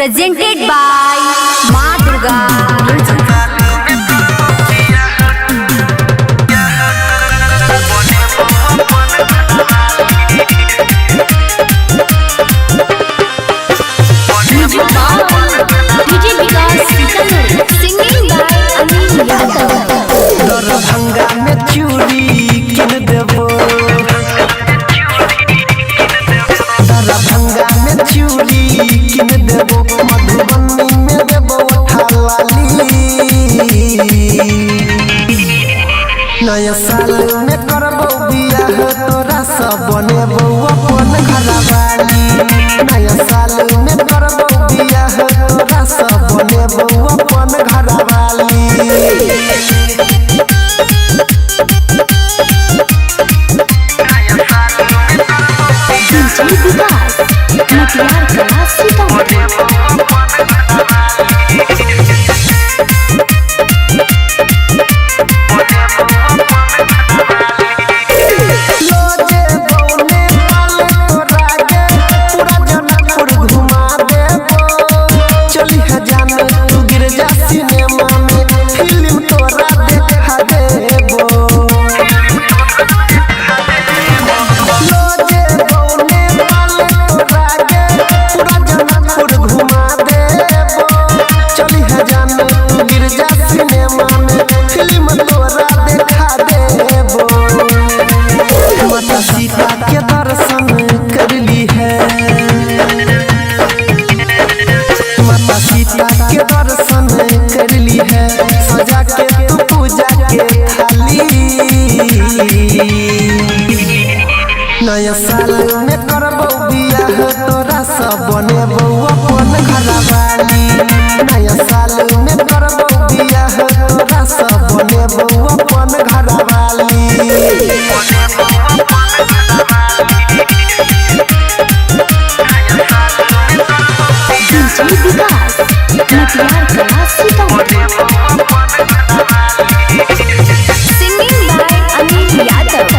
Presented by Maa Durga Music. Music by DJ Vikas Sitamarhi. Singing by Anil Yadav. Darbhanga में चूड़ी किन देबो, दरभंगा में चूड़ी किन देबो, मधुबनी में देबो लाली। नया साल में करबो बियाह तोरा सब बनेबो अपन घरवाली। नया साल में करबो बियाह तोरा सब बनेबो अपन घरवाली। DJ Vikas Matiyar Kala Sitamarhi. लोजे बौने पाल तोरा के पूरा जनकपुर घुमा देबो। चली जान तू गिरजा सिनेमा में फिल्म तोरा देखा देबो। लोजे बौने पाल तोरा के पूरा जनकपुर घुमा देबो। चली जान तू गिरजा सिनेमा में फिल्म तोरा देखा देबो। माता सीता के दर्शन कर ली है, माता सीता के दर्शन कर ली है, सजा के तू पूजा के थाली। नया साल में करबो बियाह तोरा सब बनेबो अपन घरवाली। नया साल में करबो बियाह तोरा सब बनेबो अपन घरवाली। DJ Vikas Matiyar Kala Sitamarhi. Singing by Anil Yadav.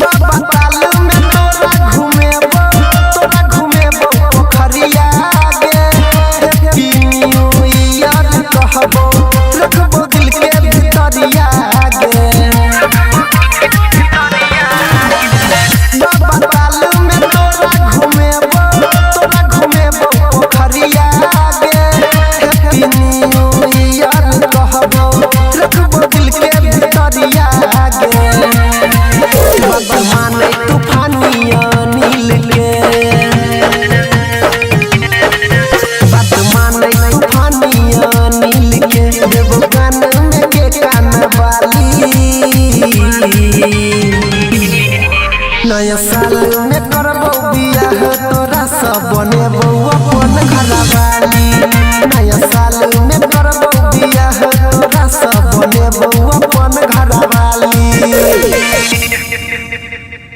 बाबा ताल में तोरा घुमेबो, तोरा घुमेबो पोखरिया गे। हैप्पी न्यू ईयर कहबो, रखबो दिल के भितरिया गे। बाबा ताल में तोरा घुमेबो, तोरा घुमेबो पोखरिया गे। हैप्पी न्यू ईयर कहबो, रखबो दिल के भितरिया गे। बात माने तूफानी अनिल के, बात माने तूफानी अनिल के, देबो कान में के कान वाली। नया साल में करबो बियाह तोरा सब बनेबो अपन घरवाली। नया साल में